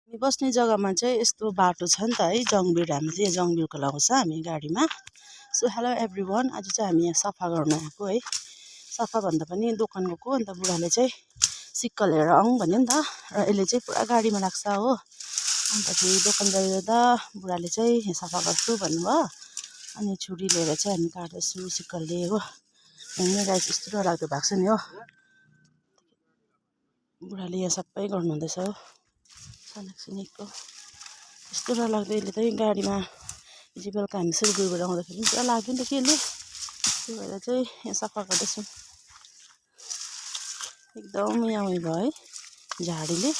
बस्ने जग्गामा चाहिँ यस्तो बाटो छ नि त है, जङबिर हामीले चाहिँ जङबिरको लगाउँछ हामी गाडीमा। सो हेलो एभ्रिवान, आज चाहिँ हामी यहाँ सफा गर्न आएको है। सफा भन्दा पनि दोकान गएको, अन्त बुढाले चाहिँ सिक्कल लिएर आउँ भन्यो नि त, र यसले चाहिँ पुरा गाडीमा लाग्छ हो। अन्तखेरि दोकान गएर बुढाले चाहिँ यहाँ सफा गर्छु भन्नुभयो, अनि छुरी लिएर चाहिँ हामी काट्दैछु सिक्कलले हो। यहाँ गाई यस्तो डरलाग्दो भएको छ नि हो, बुढाले यहाँ सबै गर्नुहुँदैछ हो। सनाक्सिनिकको यस्तो डरलाग्दो, यसले चाहिँ गाडीमा हिजो बेलुका हामी सिलगढीबाट आउँदाखेरि पुरा लाग्यो नि त कि यसले, त्यही भएर चाहिँ यहाँ सफा गर्दैछौँ। एकदम यहाँ उयो भयो है झाडीले,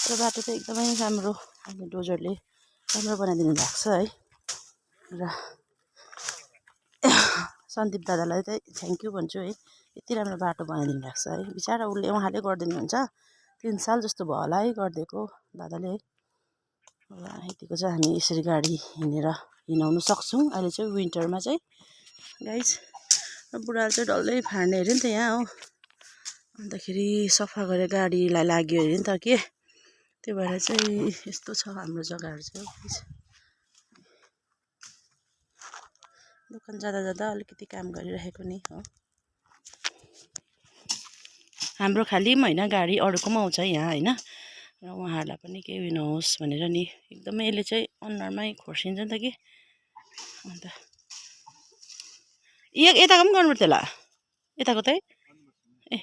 र बाटो चाहिँ एकदमै राम्रो, अहिले डोजरले राम्रो बनाइदिनु भएको छ है। र सन्दीप दादालाई चाहिँ थ्याङ्क यू भन्छु है, यति राम्रो बाटो बनाइदिनु भएको छ है। बिचरा उहाँले गरिदिनुहुन्छ, 3 साल जस्तो भयो होला है गरिदिएको दादाले है। र यतिको चाहिँ हामी यसरी गाडी हिँडाउनु सक्छौँ। अहिले चाहिँ विन्टरमा चाहिँ गाइस, र बुढाले चाहिँ डल्लै फाड्ने अरे नि त यहाँ हो। अन्तखेरि सफा गरेर गाडीलाई लाग्यो अरे नि त के, त्यो भएर चाहिँ यस्तो छ हाम्रो जग्गाहरू चाहिँ हो। दोकान जाँदा जाँदा अलिकति काम गरिरहेको नि हो। हाम्रो खालि पनि होइन, गाडी अरूको पनि आउँछ यहाँ होइन, र उहाँहरूलाई पनि केही उयो नहोस् भनेर नि एकदमै यसले चाहिँ अनुहारमै खोर्सिन्छ नि त कि। अन्त यताको पनि गर्नुपर्छ होला, यताको चाहिँ ए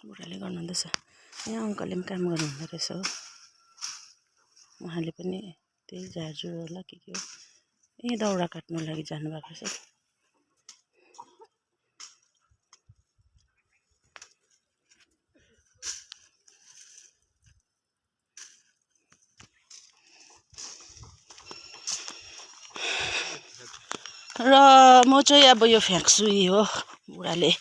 बुढाले गर्नुहुँदैछ। यहाँ अङ्कलले पनि काम गर्नुहुँदो रहेछ हो, उहाँले पनि त्यही झारझुर होला के हो, यहीँ दाउरा काट्नु लागि जानुभएको रहेछ। र म चाहिँ अब यो फ्याँक्छु हो, बुढाले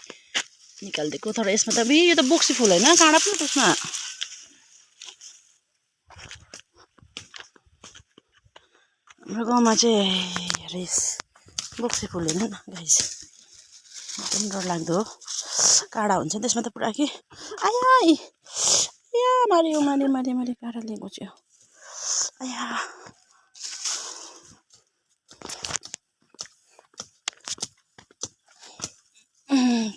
निकालिदिएको। तर यसमा त यो त बोक्सी फुल होइन, काँडा पनि त्यसमा। हाम्रो गाउँमा चाहिँ रेस बोक्सी फुल होइन गाइस, एकदम डरलाग्दो हो, काँडा हुन्छ त्यसमा त पुरा कि। आया या माऱ्यो काँडाले घुच्यो। आया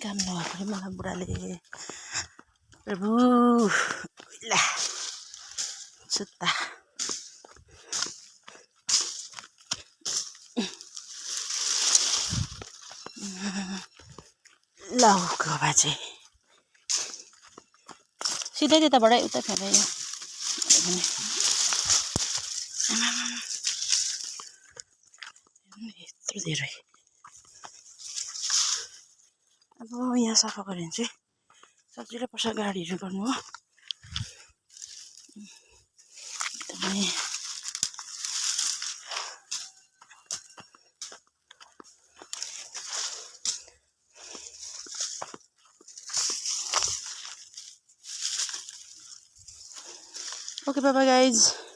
काम नभएको मलाई बुढाले। प्रभु ल सुत्ता ल बाजे सिधै त्यताबाटै उता फ्याँकेँ यत्रो धेरै। अब यहाँ सफा गऱ्यो भने चाहिँ सजिलो पर्छ गाडीहरू गर्नु हो। एकदमै okay, bye bye guys.